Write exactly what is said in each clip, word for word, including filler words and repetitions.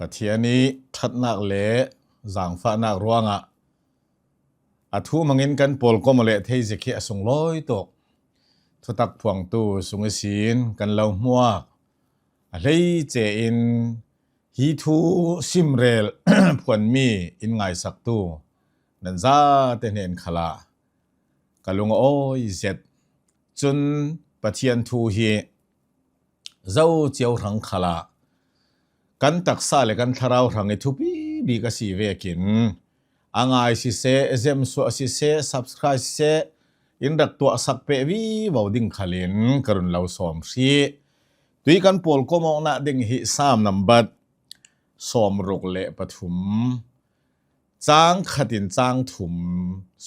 Pathian ih ṭhatnak le zangfahnak ruangah a thu hmangin kan pawlkom aw leh thei zik hi a sunglawi tuk. Thutak phuangtu sung ihsin kan lo hmuak a hleice in hi thu simrel phuanmi in ngaisaktu nan zate hnen khalah ka lung a awi zet. Cun Pathian thu hi zo cio hrang khalah kan taksa le kan thlarau hrang ih thupi bik a si vekin a ngai siseh, zemsuah siseh, subscribe siseh, in rak tuahsak peh vivo ding khalin ka run lo sawm hrih. Tui kan pawlkom awknak ding hi Saam nambat sawmruk le pathum, cang khatin cang thum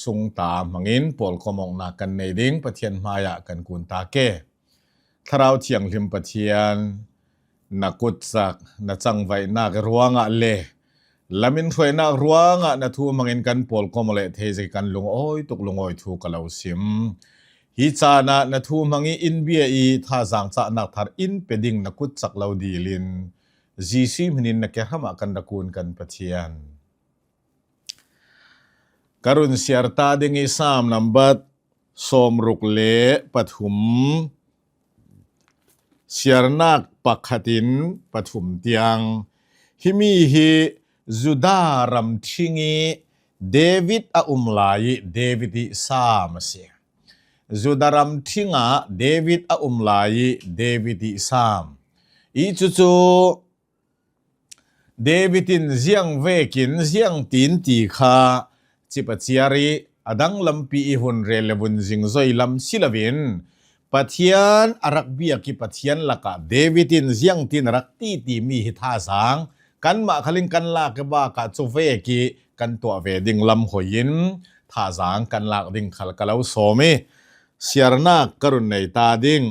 sungta hmangin pawlkom awknak kan nei ding Pathian hmaiah kan kun ta ke. Thlarau Thianghlim Pathian, na kutcak, na cangvaihnak ruangah le lamin hruainak ruangah na thu hmangin kan pawlkom aw leh thei zik hi kan lungawi tuk, lungawi thu ka lo sim. Hi caan ah na thu hmangih in bia ih thazang cahnak thar in pe ding na kutcak lo dilin Jesuh hminin na kehramah kan rak kun kan Pathian. Ka run siar ta ding ih Saam nambat sawmruk le pathum, siarnak pakhatin pathum tiang. Himi hi Judah ramṭhing ih David a um lai ih David ih Saam a si. Judah ramṭhing ah David a um lai ih David ih Saam. Ih cucu David in ziang vekin ziangtin ti kha cipaciar ih a dang lampi ih vun rel le vun zingzoi lam si loin Pathian a rak biak ih Pathian lakah David in ziangtin a rak ti timi hi thazang kanmah khalin kan lak ih bakah cuvek ih kan tuah ve ding lam hoi in thazang kan lak ding khal ka lo sawm ih siarnak ka run nei ta ding.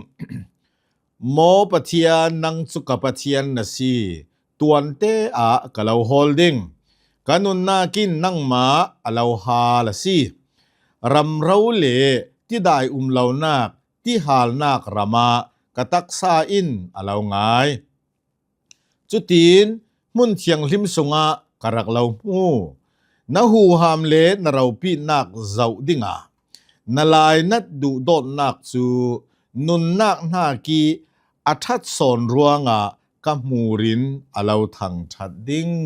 Maw Pathian, nang cu ka Pathian na si, tuante ah ka lo hawl ding. Ka nunnak in nangmah a lo hal a si. Ramro le tidai um lonak, tihalnak ram ah ka taksa in a lo ngai. Cutin hmun thianghlim sungah ka rak lo hmu. Na huham le na ropitnak zoh dingah na lainat duhdawtnak cu nunnak hnak ih a ṭhat sawn ruangah ka hmur in a lo thangṭhat ding.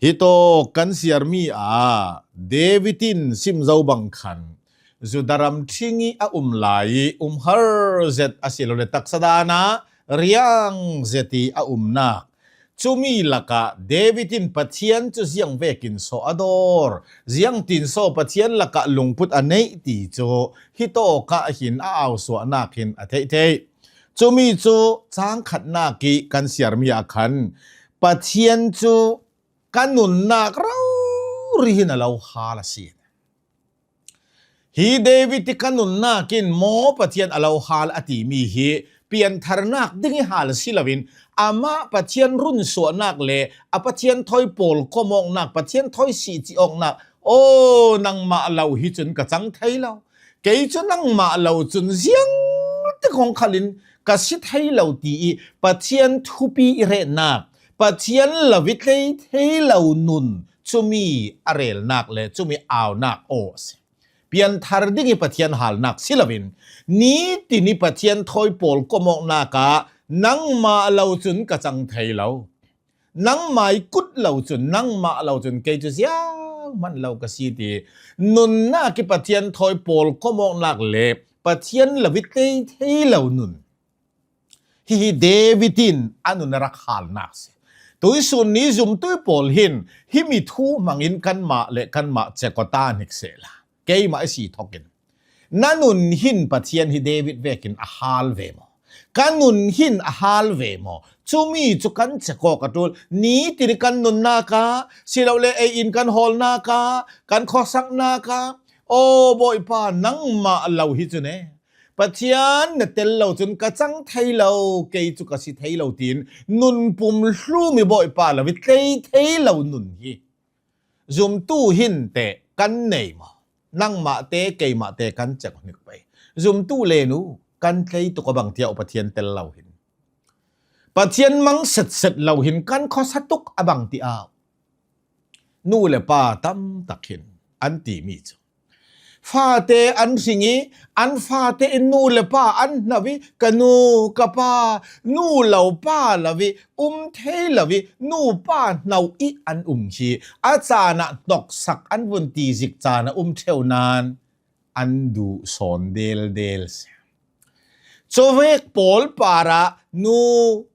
Hitawk kan siarmi ah David in sim zo bang khan Judah ramṭhing ih a um lai ih um har zet a si lo le taksa dan ah riang zet ih a umnak. Cumi lakah David in Pathian cu ziang vekin saw a dawr, ziangtin saw Pathian lakah lungput a neih ti cu hitawk ah hin a ausuahnak hin a theih theih. Cumi cu cang khatnak ih kan siarmi ah khan Pathian cu ka nunnak rori hin a lo hal a si. Hi David ih ka nunnak in maw Pathian a lo hal a timi hi piantharnak ding ih hal si loin amah Pathian runsuahnak le a Pathian thawi pawlkom awknak, Pathian thawi sihcih awknak, aw, nangmah lo hi cun ka cang thei lo. Kei cu nangmah lo cun ziangtik hong khalin ka si thei lo ti ih Pathian thupi ih retnak, Pathian lo ih tlei thei lo nun cumi a relnak le cumi aunak aw a si. Pianthar ding ih Pathian halnak si loin nitin ih Pathian thawi pawlkom awknak ah nangmah lo cun ka cang thei lo. Nangmah ih kut lo cun, nangmah lo cun kei cu zianghman lo ka si ti nunnak ih Pathian thawi pawlkom awknak le Pathian lo ih tlei thei lo nun. Hihi David in a nun a rak halnak si. Tuihsun ni zumtu pawl hin himi thu hmangin kanmah le kanmah cek aw ta hnik sehla, keimah i si thokin, na nun hin Pathian hi David vekin a hal ve maw? Ka nun hin a hal ve maw? Cumi cu kan cek awk a ṭul. Nitin ih kan nunnak ah, silole ei in kan hawlnak ah, kan khuasaknak ah, aw Bawipa, nangmah lo hi cun e, Pathian na tel lo cun ka cang thei lo, kei cu ka si thei lo, tiin nun pumhlum ih Bawipa lo ih tlei thei lo nun hi zumtu hin teh kan nei maw? Nangmah te, keimah te kan cek hnik pei. Zumtu le nu kan tlei tuk a bang tiah Pathian tel lo hin. Pathian mang setset lo hin kan khuasa tuk a bang ti au. Nu le pa tam tak hin an timi chu, fate an hring i, an fate in nu le pa an hnau i, ka nu ka pa, nu lo pa lo i, um thei lo i, nu pa hnau i an um hi. A chan ah hnoksak an vun ti zik chan a um theu nan an duh sawn deldel si. Cuvek pawl parah nu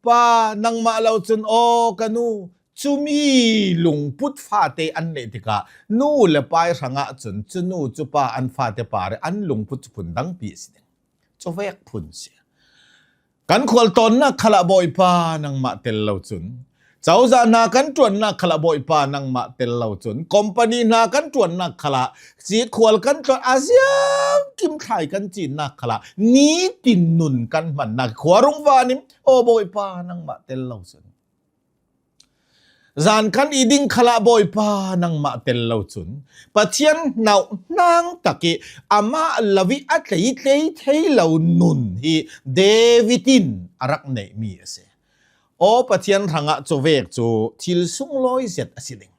pa nangmah lo cun aw ka nu, cumi lungput fate an neih tikah nu le pa i hrangah cun cu nu cu pa an fate par i an lungput cu phun dangpi a si ding. Cuvek phun si. Kan khualtawnnak khalah Bawipa nangmah tel lo cun, cozah hna kan ṭuannak khalah Bawipa nangmah tel lo cun, company hna kan ṭuannak khalah, cit khual kan tlawn a ziam kim thlai kan cinnak khalah nitin nun kan hmannak khua rung vanim aw Bawipa nangmah tel lo cun, zan kan i ding khalah Bawipa nangmah tel lo cun, Pathian hnauh hnang tak i amah lo i a tleitlei thei lo nun hi David in a rak neihmi a si. Aw Pathian hrangah cuvek cu thil sunglawi zet a si ding.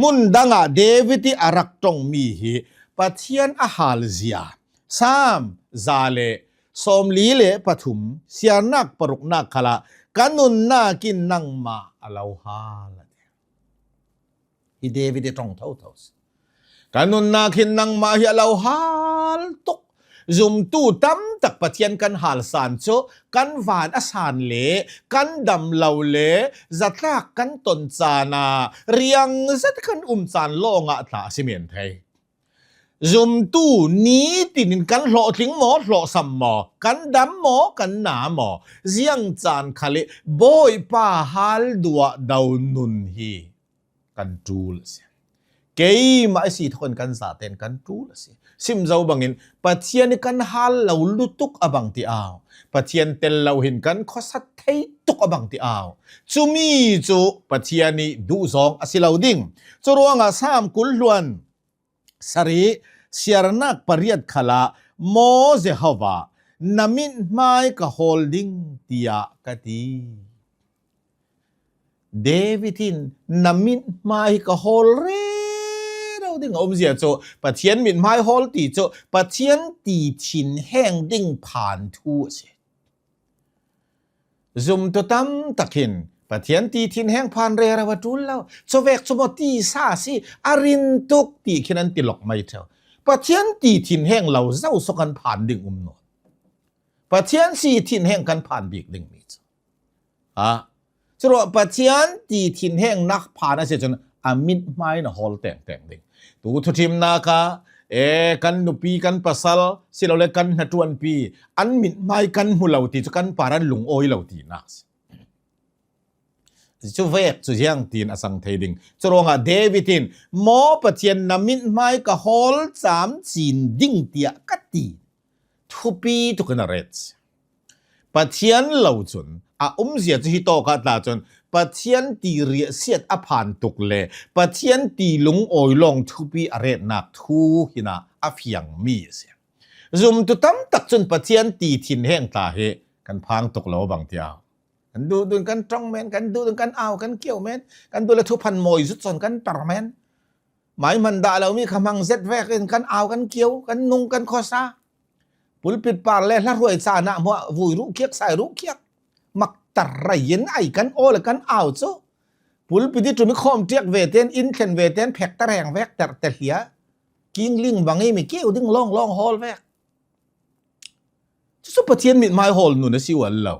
Mun dangah David i a rak ṭongmi hi Pathian a halzia, Salm za le sawmli le pathum, siarnak paruknak khalah ka nunnak in nangmah a lo hal a ti. Hi David i ṭong thotho si. Ka nunnak hin nangmah hi a lo hal tuk. Zumtu tam tak Pathian kan hal san cu kan van a san le kan dam lo le zatlak kan ton caan ah riang zet kan um caan lawngah tla a si men thei. Zumtu nitin in kan hlawhtling maw, hlawhsam maw, kan dam maw, kan na maw, ziang caan khal i Bawipa hal duah do nun hi kan ṭul a si. Keimah i si thawkin kan zaten kan ṭul a si. Sim zo bangin Pathian i kan hal lo lutuk a bang ti au. Pathian tel lo hin kan khuasat thei tuk a bang ti au. Cumi cu Pathian i duhzawng a si lo ding. Curuangah Salm kul hluan sarih, siarnak pariat khalah maw Jehovah, na mithmai ka hawl ding tiah ka ti. David in na mithmai ka hawl rero ding a umzia cu Pathian mithmai hawl ti cu Pathian ti thinheng ding phan thu a si. Zumtu tam tak hin Pathian ti thinheng phan rero a ṭul lo. Cuvek cu maw tisa a si, a rin tuk ti khin an ti lawk mai ṭheu. Pathian ti thinheng lo zo so kan phan ding um nawn. Pathian ti thinheng kan phan bik dingmi cu. Ha? Curuah Pathian ti thinheng nak phan a si cun a mithmai na hawl tengteng ding. Tu thuṭhimnak ah, e, kan nupi, kan pasal, silole kan hnaṭuanpi, an mithmai kan hmu lo ti cu kan par an lungawi lo tinak si. Cuvek cu ziang tiin a sang thei ding. Curuangah David in, maw Pathian na mithmai ka hawl cam cin ding tiah ka ti. Thupi tukin a ret si. Pathian lo cun a umzia cu hi tawk ah tla cun Pathian ti riahsiat a phan tuk le Pathian ti lungawi lawng thupi a retnak thu hin a fiangmi a si. Zumtu tam tak cun Pathian ti thinheng tla hi kan phang tuk lo bang ti au. Kan duh dun kan ṭong men, kan duh dun kan au kan kio men, kan duh le thuphan mawi zut sawn kan tar men. Mai hman dah lomi kha hmang zet vekin kan au kan kio, kan nung kan khuasa. Pulpit par le hla hruai caan ah hmuah vui ruh khiak, sai ruh khiak. Maktar rei in ai kan aw le kan au cu. Pulpit i ṭum i khawm ṭiak ve tein, in thlen ve tein, phek ta reng vek ter te hlia. Kingling bang i mi keu ding lawng lawng hawl vek. Cucu Pathian mithmai hawl nun a si ual lo.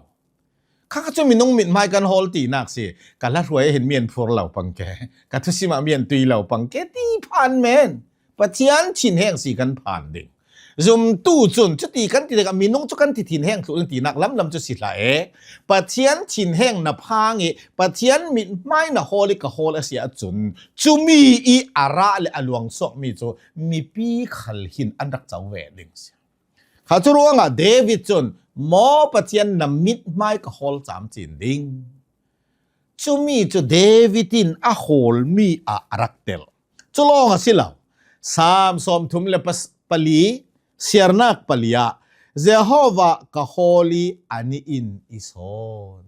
Kha kha cu minung mithmai kan hawl tinak si. Ka hla hruai ah hin mian phur lo pang ke. Ka thusim ah mian tui lo pang ke ti phan men. Pathian thinheng si kan phan ding. Zumtu cun cuti kan ti tikah minung cu kan ti thinheng thluh ding tinak lamlam cu si hlah e. Pathian thinheng na phang i Pathian mithmai na hawl i ka hawl a si ahcun cumi i a rah le a luangsuakmi cu mipi khal hin an rak co ve ding si. Kha cu ruangah David cun, maw Pathian na mithmai ka hawl camcin ding. Cumi cu David in a hawlmi ah a rak telh. Cu lawng a si lo. Salm sawmthum le pas-, pali, siarnak pali ah Jehovah ka hawl i a nih in i sawn.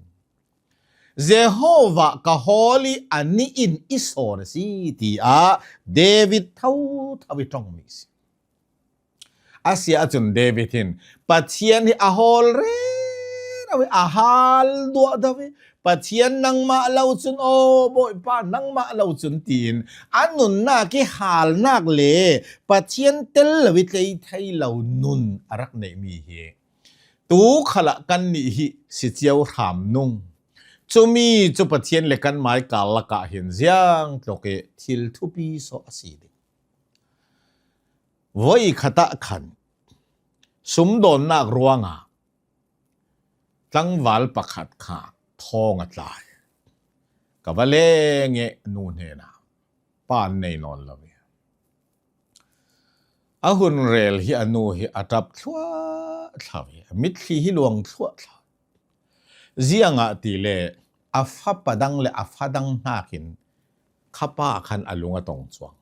Jehovah ka hawl i a nih in i sawn a si, tiah David thotho i ṭawng mi si. A si ahcun David hin Pathian hi a hawl rero i a hal duahdo i, Pathian nangmah lo cun, aw Bawipa nangmah lo cun tiin a nunnak i halnak le Pathian tel lo i tlei thei lo nun a rak neihmi hi tu khalah kannih hi si cio hram nung. Cumi cu Pathian le kan mai karlak ah hin ziang tluk i thil thupi so a si ding. Voi khat ah khan sumdawnnak ruangah tlangval pakhat kha thawng a tlai. Ka va leng i nu hnenah pa an nei nawn lo i a hun rel hi a nu hi a ṭap thluahthlo i a mitthli hi luang thluahthlo. Ziangahtile a fapa dang le a fa dang hnakin khapa khan a lung a tong cuang.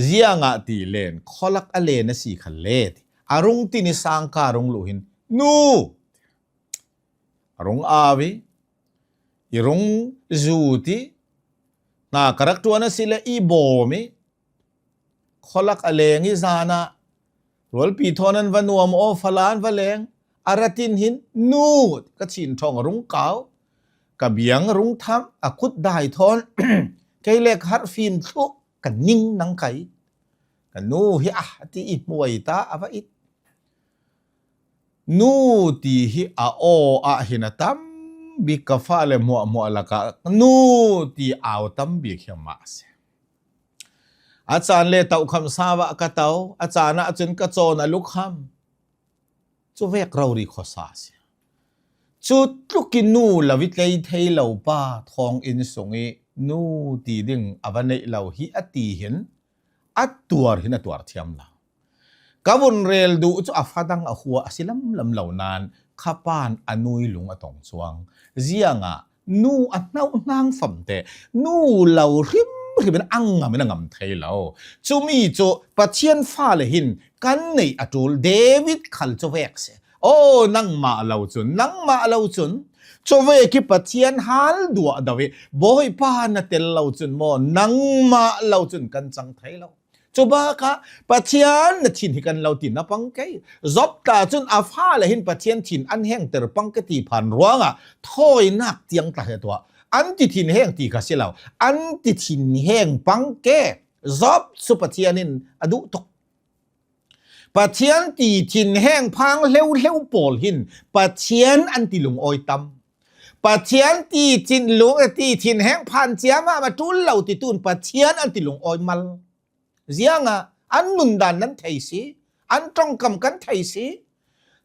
Ziangahtile khualak a len a si kha le ti a rung tin i sangka rung luh hin nu a rung au i i rung zut i hna ka rak ṭuan a si le i bawm i khualak a leng i zan ah rualpi thawn an va nuam aw, fala an va leng a rat in hin nu ka chin ṭhawng a rung kau. Ka biang a rung tham, a kut dai thawn kei le ka harh fim thluh, ka ning nang kai. Ka nu hi a ti i hmuai ta a va it. Nu ti hi a aw ah hin a tam bik, ka fale hmuahhmuah lakah nu ti au tam bik hi a mah a si. A caan le tohkham sau ah ka to, a caan ahcun ka cawn a lukham. Cu vek rori khuasa a si. Cu tluk i nu lo i tlei thei lo pa thawnginn sung i nu ti ding a va neih lo hi a ti hin a tuar hin a tuar thiam lo. Ka vun rel duh cu a fadang a hua a si lamlam lo nain khapan a nui lung a tong cuang. Ziangah nu a hnauh hnang famte, nu lo hrimhrim in a ngam in a ngam thei lo. Cumi cu Pathian fale hin kan neih a ṭul. David khal cu vek si. Aw, nangmah lo cun, nangmah lo cun, cuvek i Pathian hal duahdo i Bawipa na tel lo cun maw, nangmah lo cun kan cang thei lo. Cu bakah Pathian na thin hi kan lo ti na pang kei. Job tla cun a fale hin Pathian thin an hengter pang ke ti phan ruangah thawinak tiang tla he tuah. An ti thin heng ti kha si lo. An ti thin heng pang ke. Job cu Pathian in a duh tuk. Pathian ti thin heng phang hleuhleu pawl hin Pathian an ti lungawi tam. Pathian ti thin lung, ti thin heng phan ciamah a ṭul lo ti tun Pathian an ti lungawi mal. Ziangah an nundan nan thei si, an ṭongkam kan thei si.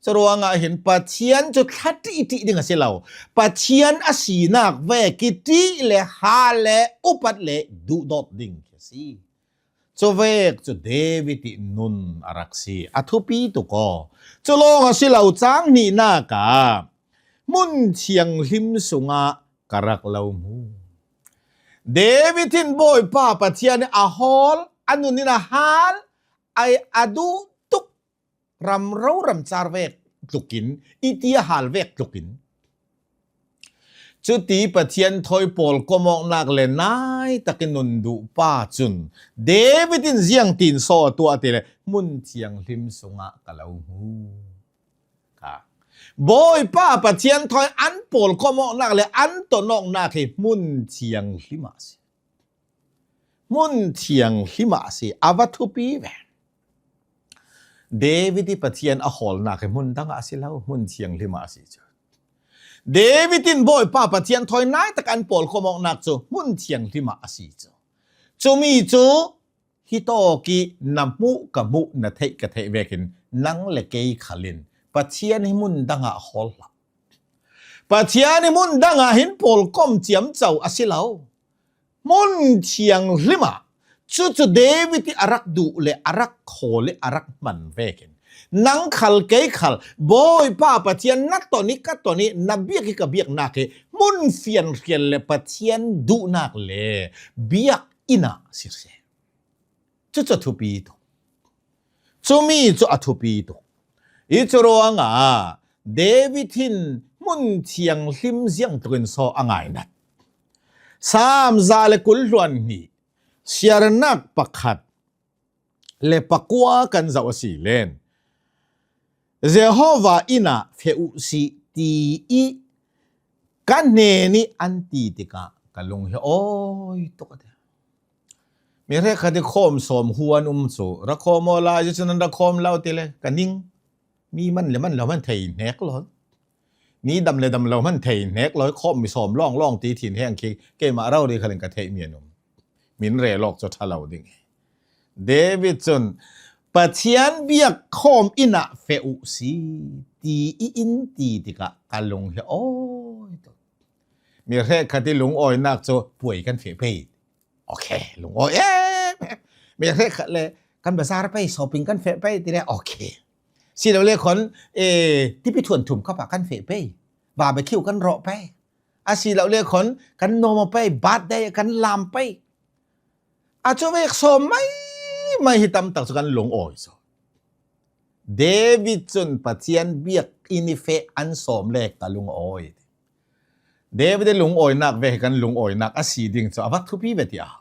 Curuangah hin Pathian cu thla ṭihṭih ding a si lo. Pathian a sinak vek i ṭih le hal le upat le duhdawt ding a si. Cuvek cu David i nun a rak si. A thupi tuk aw. Cu lawng a si lo, cang hnihnak ah hmun thianghlim sungah ka rak lo hmu. David in Bawipa Pathian a hawl, a nun in a hal, a, a duh tuk, ram ro ram car vek tlukin, i ti a hal vek tlukin. Cuti Pathian thawi pawlkomawknak le nai takin nun duh pa cun David in ziangtin saw a tuah ti le hmun thianghlim sungah ka lo hmu. Ka Bawipa Pathian thawi an pawlkomawknak le an tonawknak hi hmun thianghlim ah a si. Hmun thianghlim ah a si, a va thupi ve. David i Pathian a hawlnak hi hmun dang ah a si lo, hmun thianghlim ah a si cu. David in Bawipa Pathian thawi nai tak an pawlkomawknak cu hmun thianghlim ah a si cu. Cumi cu hitawk i na hmuh ka hmuh, na theih ka theih vekin nang le kei khal in Pathian hi hmun dang ah hawl hlah. Pathian hi hmun dang ah hin pawlkom ciamco a si lo. Hmun thianghlim ah cucu David i a rak duh le a rak khawl i a rak hman vekin nang khal kei khal Bawipa Pathian na ton i ka ton i na biak i ka biaknak hi hmun fianhrial le Pathian duhnak le biak inn ah si seh. Cucu a thupi tuk. Cumi cu a thupi tuk. I cu ruangah David hin hmun thianghlim ziangtlukin saw a ngainat. Sam za le kul hluan hnih, siarnak pakhat le pakua kan zoh a si len, Jehovah inn ah feh uh sih ti ih ka hnen ih an ti tikah ka lung hi awi tuk a ti. Mi hrekkhat ih khawm sawm hu an um cu, ra khawm aw lai, cucu nan ra khawm lo ti le ka ning. Mi man le man lo man thei hnek law, mi dam le dam lo man thei hnek law, khawm mi sawm lawnglawng ti thin heng khi keimah rori khalin ka theih mi an um. Min rel awk cu ṭha lo ding hi. David cun, "Pathian biak khawm inn ah feh uh si," ti ih in ti tikah ka lung hi awi tuk. Mi hrekkhat ih lungawinak cu puai kan feh pei. Ok, lungawi em em. Mi hrekkhat le kan bazar pei, shopping kan feh pei ti le ok. Si lo le khon, eh, tipi thuan thum kap ah kan feh pei. Barbecue kan rawh pei. A si lo le khon kan nuam aw pei, birthday kan lam pei. A cu vek sawm mai mai hi tamtak cu kan lungawi cu. David cun Pathian biak inn ih feh an sawm le ka lungawi. David ih lungawinak vek hi kan lungawinak a si ding cu a va thupi ve tiah.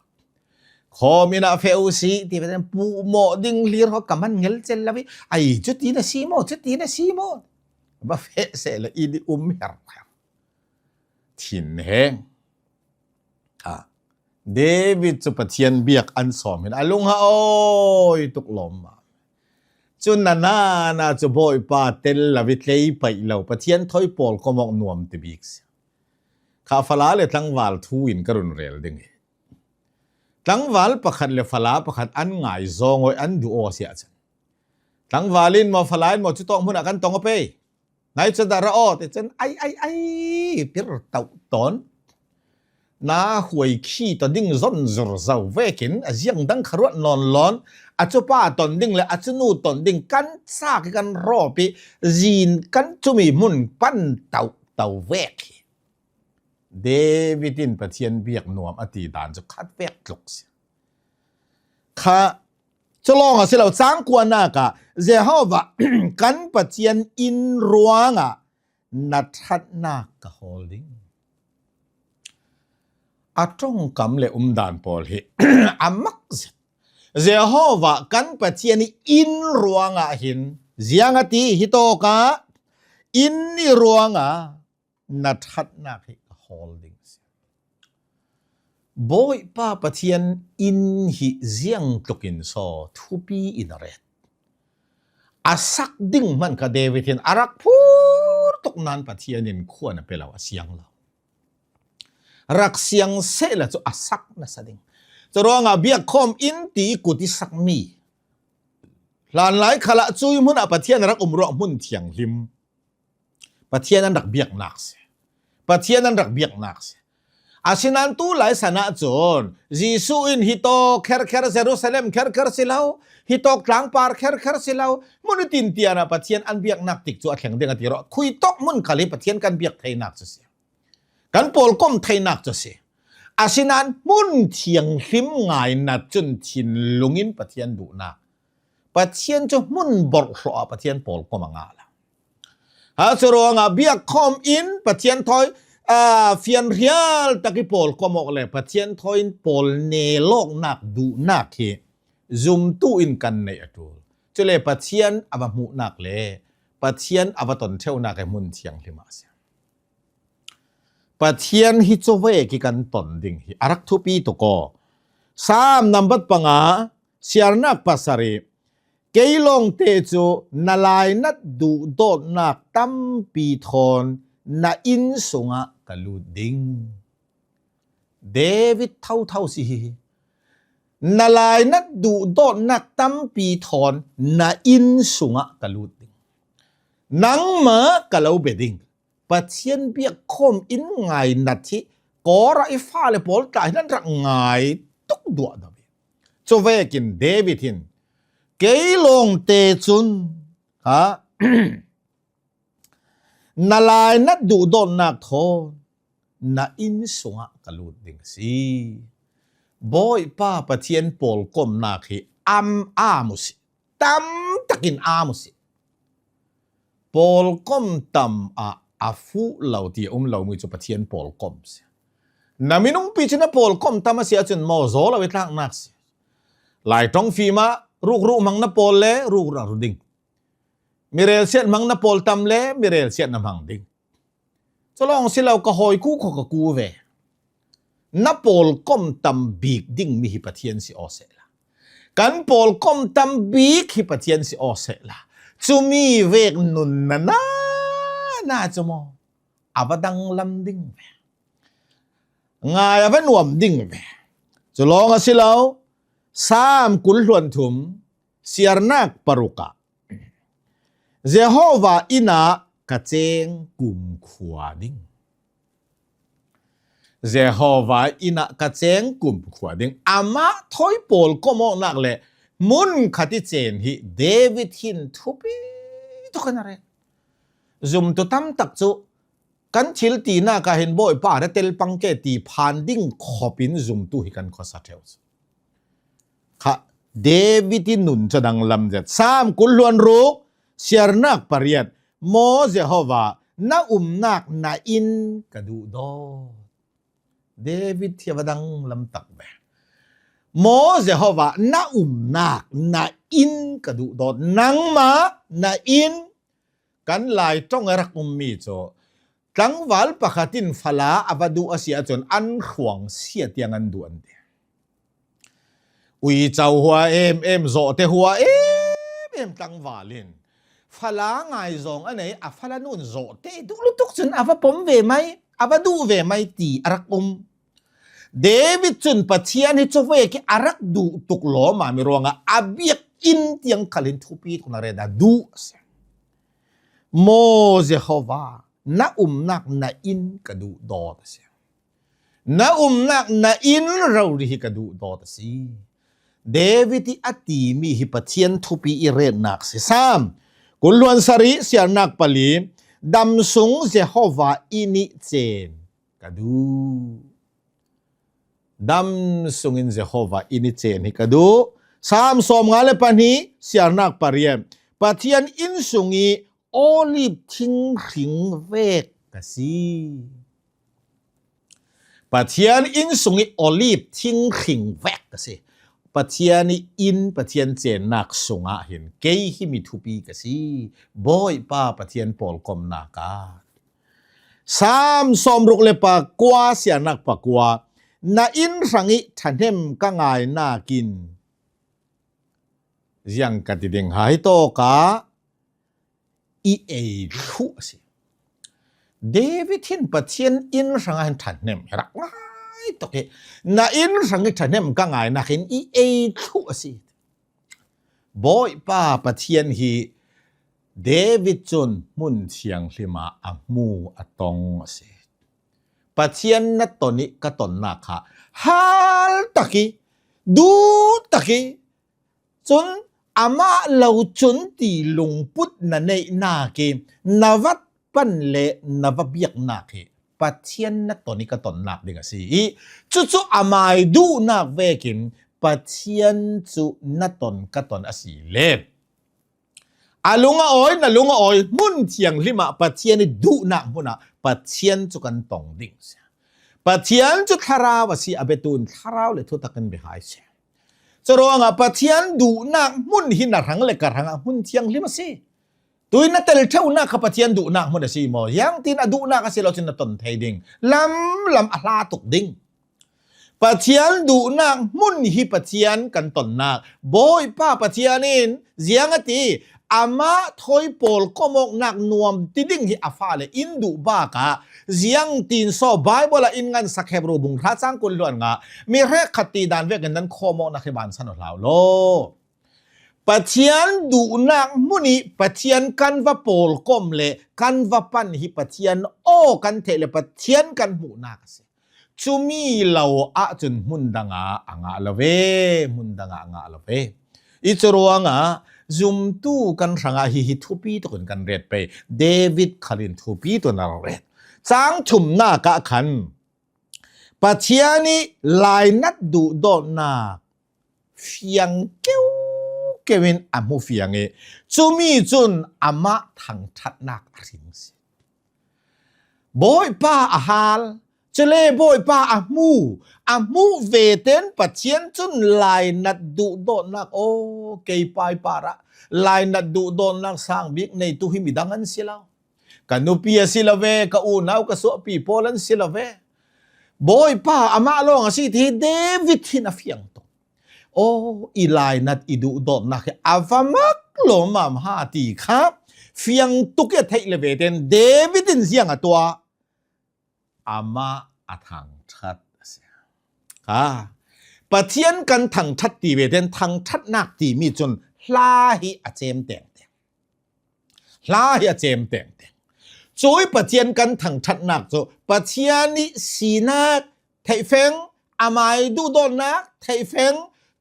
Khawm inn ah feh uh si ti ve, puhmawh ding hlir haw ka man ngelcel lo ih, ai, cuti na si maw, cuti na si maw? Va feh seh le inn ih um herher. Thin heng. Ah, David cu Pathian biak an sawm hin a lung ha awi tuk lawmmam. Cun na nana cu Bawipa tel lo ih tlei paih lo, Pathian thawi pawlkom awk nuam ti bik si. Kha fala le tlangval thu in ka run rel ding hi. Tlangval pakhat le fala pakhat an ngai zawng aw ih an duh aw si ahcun, tlangval in maw, fala in maw, cutawk hmun ah kan tong aw pei. Nai cu dah ra aw ti cun, ai, ai, ai, pir toh tawn. Na huai khi taw ding zon zur zo vekin a ziang dang kha ruat nawn lawn, a cupa ton ding le a cunu ton ding kan cak ih kan rawp ih zin kan cumi hmun pan toh tawn vek hi. David in Pathian biak nuam a ti dan cu khat vek tluk si. Kha, cu lawng a si lo, cang kuanak ah Jehovah kan Pathian inn ruangah na ṭhatnak ka hawl ding. A ṭongkam le umdan pawl hi a mak zet. Jehovah kan Pathian ih inn ruangah hin ziang a ti hi tawkah inn ih ruangah na ṭhatnak hi ka hawl ding a si. Bawipa Pathian inn hi ziangtlukin saw thupi in a ret. A sak ding hman kha David hin a rak phur tuk nain Pathian in khuan a pe lo a siang lo. Rak siang sehla cu a sak nasa ding. Curuangah biakkhawm inn ti ih kut ih sakmi hlanlai khalah cuih hmun ah Pathian a rak um ruah hmun thianghlim Pathian an rak biaknak si. Pathian an rak biaknak si. Asinain tu lai san ahcun Jesuh in hitawk kherkher Jerusalem kherkher si lo, hitawk tlangpar kherkher si lo, hmun tin tian ah Pathian an biaknak tik cu a thleng ding a ti ruah. Khuitawk hmun khal hi Pathian kan biak theinak cu si. Kan pawlkom theinak cu si. Asinain hmun thianghlim ngainat cun thinlung in Pathian duhnak. Pathian cu hmun borhhlawh ah Pathian pawlkom a ngah lo. Ha, curuangah biakkhawm in Pathian thawi, aa, fianhrial tak ih pawlkom awk le Pathian thawi in pawl nelawknak duhnak hi zumtu in kan neih a ṭul. Cule Pathian a va hmuhnak le Pathian a va ton ṭheunak hi hmun thianghlim ah a si. Pathian hi cuvek ih kan ton ding hi a rak thupi tuk aw. Saam nambat panga, siarnak pasarih, kei lawngte cu na lainat duhdawtnak tampi thawn na inn sungah ka lut ding. David thotho si hihi. Na lainat duhdawtnak tampi thawn na inn sungah ka lut ding. Nangmah ka lo bia ding. Pathian biakkhawm in ngainat hi Kora ih fale pawl tla hi nan rak ngai tuk duahdah hi. Cuvekin David hin, kei lawngte cun, ha, na lainat duhdawtnak thawn na inn sungah ka lut ding a si. Bawipa Pathian pawlkomnak hi am am uh si. Tam takin am uh si. Pawlkom tam ah a fuh lo ti a um lo mi cu Pathian pawlkom si. Na minung pi cun a pawlkom tam a si ahcun maw zaw lo i tlaknak si. Lai ṭong fim ah rukruh hmang na pawl le rukruh na ru ding. Mirel siat hmang na pawl tam le mirel siat na hmang ding. Cu lawng si lo ka hawi ku kho ka ku ve. Na pawlkom tam bik ding mi hi Pathian si aw sehla. Kan pawlkom tam bik hi Pathian si aw sehla. Cumi vek nun na na na cu maw? A va danglam ding ve. Ngai a va nuam ding ve. Cu lawng a si lo. Saam kul hluan thum, siarnak paruk ah Jehovah inn ah ka ceng kumkhua ding. Jehovah inn ah ka ceng kumkhua ding. Amah thawi pawlkom awknak le hmun khat i cen hi David hin thupi tuk in a ret. Zumtu tam tak cu kan thil tinak ah hin Bawipa na tel pang ke ti phan ding khop in zumtu hi kan khuasa ṭheu cu. Kha David i nun cu danglam zet. Saam kul hluan ruk, siarnak pariat. Maw Jehovah, na umnak na inn ka duh dawt. David hi a va danglam tak ve. Maw Jehovah, na umnak na inn ka duh dawt. Nangmah na inn kan Lai ṭong a rak ummi cu tlangval pakhat in fala a va duh a si ahcun an hruang sia tiang an duh an ti. Uico hua em em, zawhte hua em em tlangval in fala ngaizawng a nei a fala nun zawhte duh lutuk cun a va pom ve mai, a va duh ve mai ti a rak um. David cun Pathian hi cuvek i a rak duh tuk lawmami ruangah a biakinn tiang khal in thupi tuk in a ret a duh a si. Maw Jehovah, na umnak na inn ka duh dawt a si. Na umnak na inn rori hi ka duh dawt a si. David i a timi hi Pathian thupi i retnak si. Saam kul hluan sarih, siarnak pali, dam sung Jehovah inn i cen ka duh. Dam sungin Jehovah inn i cen hi ka duh. Saam sawmnga le pahnih, siarnak pariat. Pathian inn sung i olive thing hring vek ka si. Pathian inn sung i olive thing hring vek ka si. Pathian i inn, Pathian cennak sungah hin kei hi mi thupi ka si. Bawipa Pathian pawlkomnak ah Saam sawmruk le pakua, siarnak pakua. Na inn hrang i ṭhahnem ka ngainak in ziang ka ti ding, hai tawk ah i ei thluh a si. David hin Pathian inn hrang ah hin ṭhahnem hi rak ngai tuk i, na inn hrang i ṭhahnem ka ngainak in i ei thluh a si. Bawipa Pathian hi David cun hmun thianghlim ah a hmu a tong a si. Pathian na ton i ka tonnak kha hal tak i, duh tak i, cun amah lo cun ti lungput na neihnak i na va pan le na va biaknak hi Pathian na ton i ka tonnak ding a si i, cucu amai duhnak vekin Pathian cu na ton ka ton a si le a lung a awi, na lung a awi, hmun thianghlim ah Pathian i duhnak hmun ah Pathian cu kan tong ding a si. Pathian cu thlarau a si, a biatu in thlarau le thutak in bia hai si. Curuangah Pathian duhnak hmun hi na hrang le ka hrang ah hmun thianghlim a si. Tui na tel ṭheunak kha Pathian duhnak hmun a si maw? Ziangtin a duhnak a si lo cun na ton thei ding. Lam lam a hla tuk ding. Pathian duhnak hmun hi Pathian kan tonnak. Bawipa Pathian in ziang a ti, amah thawi pawlkom awknak nuam ti ding hi a fale in duh bakah ziangtin saw Baibal ah in ngansak Hebru bung hra cang kul hluan nga, mi hrekkhat ti dan vekin nan khawm awknak hi bansan aw hlau law. Pathian duhnak hmun i Pathian kan va pawlkom le kan va pan hi Pathian aw kan theih le Pathian kan hmuhnak a si. Cumi lo ahcun hmun dangah a ngah lo ve, hmun dangah a ngah lo ve. I curuangah zumtu kan hrangah hihi thupi tukin kan ret pei. David khalin thupi tukin a ret. Cang thumnak ah khan Pathian i lainat duhdawtnak fiang keu keuh in a hmu fiang i, cumi cun amah thangṭhatnak a hring si. Bawipa a hal, cule Bawipa a hmu, a hmuh ve ten Pathian cun lainat duhdawtnak, aw, kei pa i parah lainat duhdawtnak sang bik neitu hi midang an si lo. Ka nupi a si lo ve, ka unau ka suahpi pawl an si lo ve. Bawipa amah lawng a si ti hi David hin a fiang tuk. Aw, i lainat i duhdawtnak hi a va mak lawmam ha ti kha fiang tuk i a theih le ve ten David in ziang a tuah? Amah a thangṭhat a si. Ha, Pathian kan thangṭhat ti ve ten thangṭhatnak timi cun hla hi a cem tengteng. Hla hi a cem tengteng. Cui Pathian kan thangṭhatnak cu Pathian i sinak theihfeng, amai duhdawtnak theihfeng,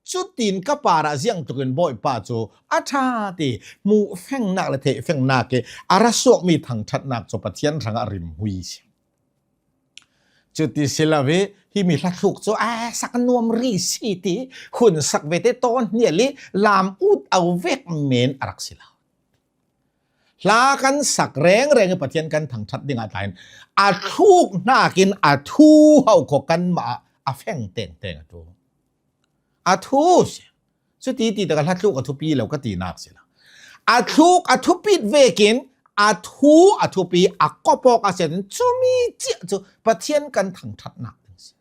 cutin ka parah ziangtlukin Bawipa cu a ṭha ti hmuhfengnak le theihfengnak i a ra suakmi thangṭhatnak cu Pathian hrangah rimhmui si. Cuti si lo i, himi hlathluk cu a sak nuam rih si ti hun sak ve te tawn hnial i lam ut au vek men a rak si lo. Hla kan sak rengreng i Pathian kan thangṭhat dingah tlain a thluk hnakin a thu hauh kho kanmah ah a feng tengteng a tu. A thu si. Cuti ti tak a hlathluk a thupi lo ka tinak si lo. A thluk a thupit vekin a thu a thupi a kop awk a si ahcun cumi ciah cu Pathian kan thangṭhatnak ding si.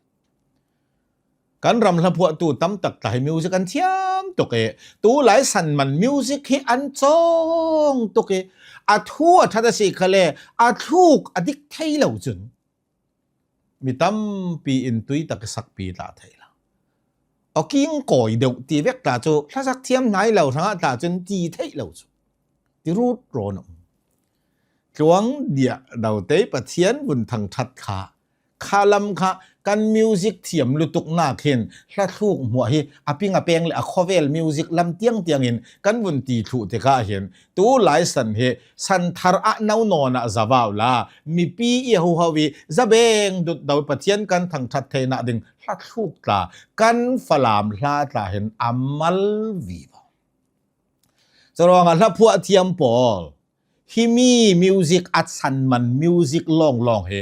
Kan ram hlaphuahtu tam tak tla hi music an thiam tuk i, tu lai san man music hi an cawng tuk i, a thu a ṭhat a si khale a thluk a dik thei lo cun mi tampi in tui tak i sakpi tla thei lo. Aw, kingkawi deuh ti vek tla cu hlasak thiam hnai lo hrangah tla cun ti theih lo cu ti rut rawn a um. Tluang diah dote Pathian vun thangṭhat kha, kha lam kha kan music thiam lutuknak hin hlathluk hmuah hi a ping a peng le a khawvel music lam tiang tiangin kan vun ti thluh tikah hin tu lai san hi san thar ah no nawn ah zavau la mipi i huhau i zabeng dutdo Pathian kan thangṭhat theinak ding hlathluk tla kan Falam hla tla hin a mal vivo. Curuangah hlaphuah thiam pawl himi music a san man music lawnglawng hi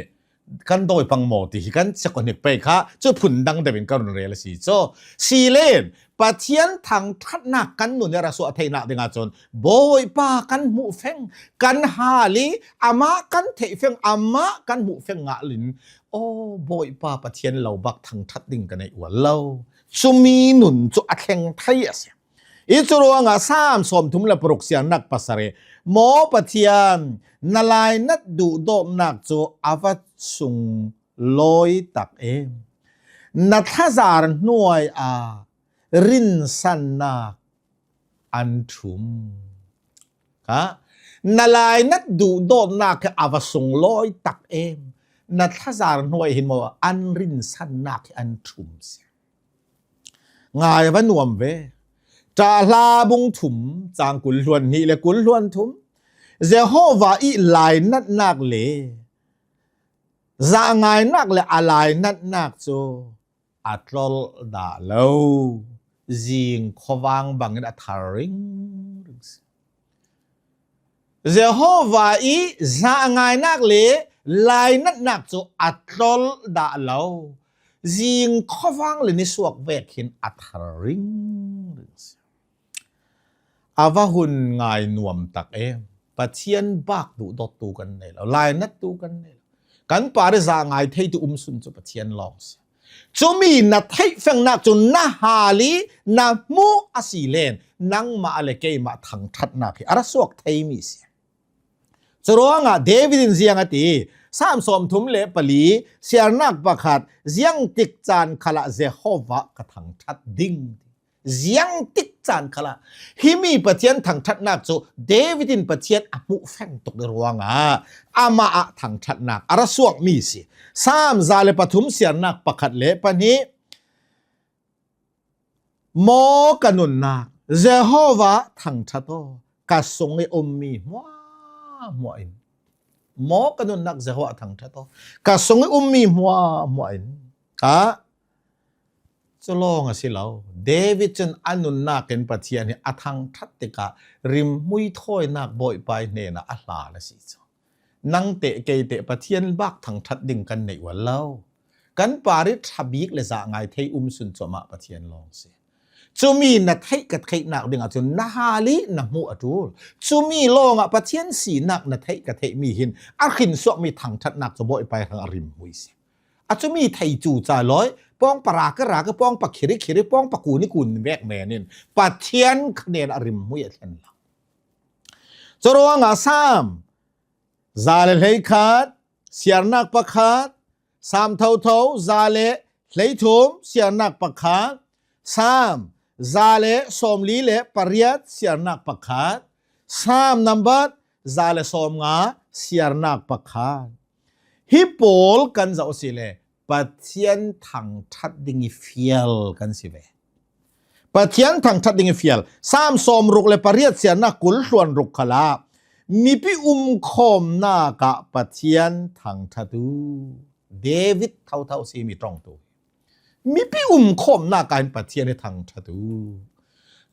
kan dawi pang maw ti hi kan chek hnik pei kha cu phun dang deuh in ka run rel a si cu. Si len Pathian thangṭhatnak kan nun i ra suah theinak dingah cun Bawipa kan hmuhfeng, kan hal i amah kan theihfeng, amah kan hmuhfeng ngah lin, aw, Bawipa Pathian lo bak thangṭhat ding ka neih ual lo. Cumi nun cu a thleng thei a si. I cu ruangah Salm sawmthum le paruk siarnak pasarih, Maw Pathian, na lainat duhdawtnak cu a va sunglawi tak em! Na thlazar hnuai ah rinsannak an ṭhum. Ka, na lainat duhdawtnak hi a va sunglawi tak em! Na thlazar hnuai hin maw an rinsannak hi an ṭhum si. Ngai a va nuam ve. Ṭahla bung thum, cang kul hluan hnih le kul hluan thum. Jehovah i lainatnak le zahngainak le a lainatnak cu a tlolh dah lo. Zing khuavang bangin a thar ringring si. Jehovah i zahngainak le lainatnak cu a tlolh dah lo. Zing khuavang le nisuak vek hin a thar ringring si. A va hun ngai nuam tak em! Pathian bak duhdawttu kan nei lo, lainattu kan nei lo. Kan par i zahngai theitu um sun cu Pathian lawng si. Cumi na theihfengnak cu na hal i na hmuh a si len nangmah le keimah thangṭhatnak hi a ra suak theimi si. Curuangah David in ziang a ti, Salm sawmthum le pali, siarnak pakhat, ziangtik caan khalah Jehovah ka thangṭhat ding. Ziangtik caan khalah himi Pathian thangṭhatnak cu David in Pathian a hmuhfeng tuk i ruangah amah ah thangṭhatnak a ra suakmi si. Salm za le pathum siarnak pakhat le pahnih, Maw ka nunnak, Jehovah thangṭhat aw, ka sung i ummi hmuahhmuah in. Maw ka nunnak, Jehovah thangṭhat aw, ka sung i ummi hmuahhmuah in. Ka, Cu lawng a si lo. David cun a nunnak in Pathian hi a thangṭhat tikah rimhmui thawinak Bawipa hnenah a hla a si cu. Nangteh keiteh Pathian bak thangṭhat ding kan neih ual lo. Kan parih ṭha bik le zah ngai thei um sun cu amah Pathian lawng si. Cumi na theih ka theihnak dingah cun na hal i na hmuh a ṭul. Cumi lawngah Pathian sinak na theih ka theihmi hin a hrinsuakmi thangṭhatnak cu Bawipa hrang a rimhmui si. A cumi thei cu ca lawi, pawngpa ra ka ra ka, pawngpa khiri khiri, pawngpa kun i kun vek men in Pathian kha nen a rimhmui a thlen lo. Curuangah Saam za le hleikhat, siarnak pakhat, Saam thotho za le hleithum, siarnak pakhat, Saam za le sawmli le pariat, siarnak pakhat, Saam nambat za le sawmnga, siarnak pakhat. Hi pawl kan zoh si le Pathian thangṭhat ding i fial kan si ve. Pathian thangṭhat ding i fial. Saam sawmruk le pariat, siarnak kul hluan ruk khalah mipi umkhawmnak ah Pathian thangṭhat u. David thotho si mi ṭongtu. Mipi umkhawmnak ah hin Pathian hi thangṭhat u.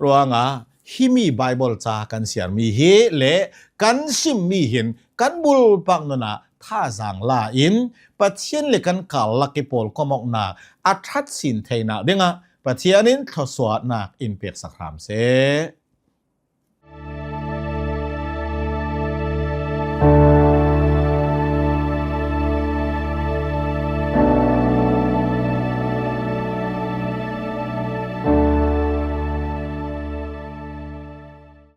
Ruangah himi Baibal ca kan siarmi hi le kan simmi hin kan bulpak nunah thazaang la in Pathian le kan karlak i pawlkomawknak a ṭhat sin theinak dingah Pathian in thluasuahnak in peksak hram seh.